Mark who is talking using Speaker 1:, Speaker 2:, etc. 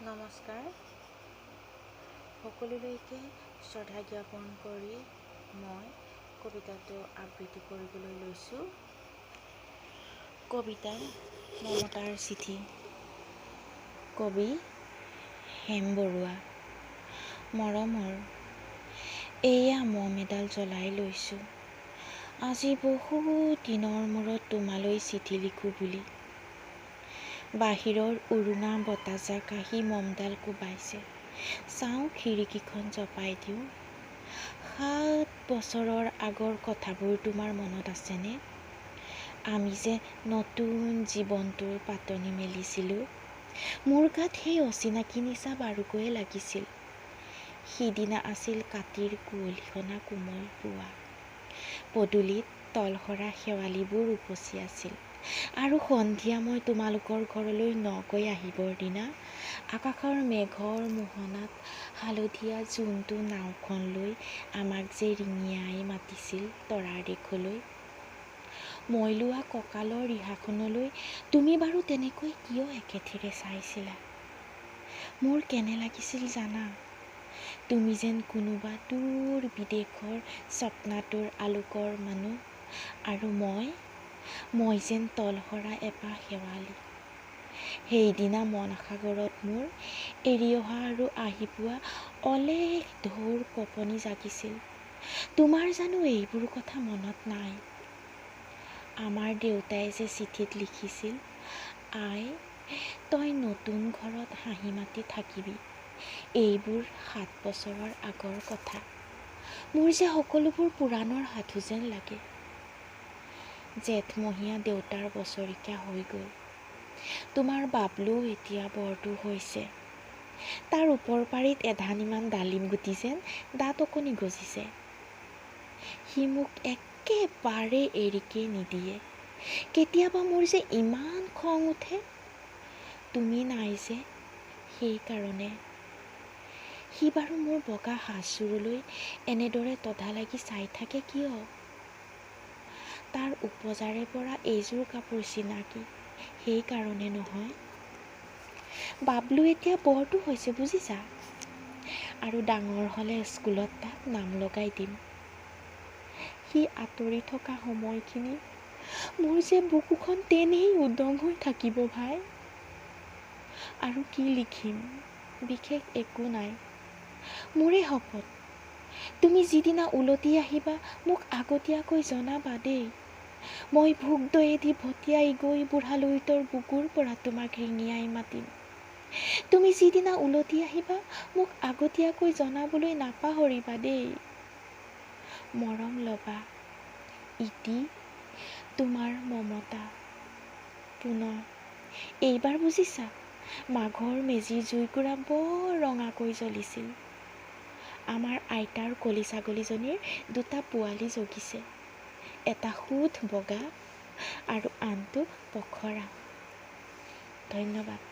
Speaker 1: নমস্কাৰ সকলোলৈকে শ্ৰদ্ধা জ্ঞাপন কৰি মই কবিতাটো আবৃত্তি কৰিবলৈ লৈছোঁ। কবিতা মমতাৰ চিঠি, কবি হেম বৰুৱা। মৰমৰ, এয়া মম এডাল জ্বলাই লৈছোঁ। আজি বহুত দিনৰ মূৰত তোমালৈ চিঠি লিখোঁ বুলি। বাহিৰৰ উৰুঙা বতাহজাক আহি মমডাল কোবাইছে। চাওঁ, খিৰিকীখন জপাই দিওঁ। 7 বছৰৰ আগৰ কথাবোৰ তোমাৰ মনত আছেনে? আমি যে নতুন জীৱনটোৰ পাতনি মেলিছিলোঁ, মোৰ গাত সেই অচিনাকি নিচা বাৰুকৈয়ে লাগিছিল। সিদিনা আছিল কাতিৰ কুঁৱলীসনা কোমল পুৱা। পদূলিত তলসৰা শেৱালিবোৰ উপচি আছিল আৰু সন্ধিয়া মই তোমালোকৰ ঘৰলৈ নগৈ আহিবৰ দিনা আকাশৰ মেঘৰ মোহনাত হালধীয়া জোনটো নাওখন লৈ আমাক যে ৰিঙিয়াই মাতিছিল তৰাৰ দেশলৈ। মই লোৱা কঁকালৰ ৰিহাখনলৈ তুমি বাৰু তেনেকৈ কিয় একেথিৰে চাইছিলা? মোৰ কেনে লাগিছিল জানা? তুমি যেন কোনোবা দূৰ বিদেশৰ স্বপ্নাতুৰ আলোকৰ মানুহ আৰু মই যেন তলসৰা এপাহ শেৱালি। সেইদিনা মন সাগৰত মোৰ এৰি অহা আৰু আহি পোৱা অলেখ ঢৌৰ কঁপনি জাগিছিল। তোমাৰ জানো এইবোৰ কথা মনত নাই? আমাৰ দেউতাই যে চিঠিত লিখিছিল, আই তই নতুন ঘৰত হাঁহি মাতি থাকিবি। এইবোৰ 7 বছৰৰ আগৰ কথা। মোৰ যে সকলোবোৰ পুৰাণৰ সাধু যেন লাগে। জেঠমহীয়া দেউতাৰ বছৰেকীয়া হৈ গ'ল। তোমাৰ বাবলুও এতিয়া বৰটো হৈছে। তাৰ ওপৰ পাৰিত এধানিমান ডালিম গুটি যেন দাঁত অকণি গজিছে। সি মোক একেবাৰে এৰিকেই নিদিয়ে। কেতিয়াবা মোৰ যে ইমান খং উঠে, তুমি নাই যে সেইকাৰণে। সি বাৰু মোৰ বগা সাজযোৰলৈ এনেদৰে তধা লাগি চাই থাকে কিয়? তাৰ উপজাৰে পৰা এইযোৰ কাপোৰ চিনাকি, সেইকাৰণে নহয়। বাবলু এতিয়া বৰটো হৈছে বুজিছা, আৰু ডাঙৰ হ'লে স্কুলত তাক নাম লগাই দিম। সি আঁতৰি থকা সময়খিনি মোৰ যে বুকুখন তেনেই উদং হৈ থাকিব ভাই। আৰু কি লিখিম, বিশেষ একো নাই। মোৰে শপত, তুমি যিদিনা উলটি আহিবা মোক আগতীয়াকৈ জনাবা দেই। মই ভোগ দৈয়েদি ভটিয়াই গৈ বুঢ়া লুইতৰ বুকুৰ পৰা তোমাক ৰিঙিয়াই মাতিম। তুমি যিদিনা উলটি আহিবা মোক আগতীয়াকৈ জনাবলৈ নাপাহৰিবা দেই। মৰম ল'বা। ইতি তোমাৰ মমতা। পুনৰ এইবাৰ বুজিছা, মাঘৰ মেজিৰ জুইকুৰা বৰ ৰঙাকৈ জ্বলিছিল। আমাৰ আইতাৰ কলী ছাগলীজনীৰ দুটা পোৱালি জগিছে, এটা শুধ বগা আৰু আনটো পখৰা। ধন্যবাদ।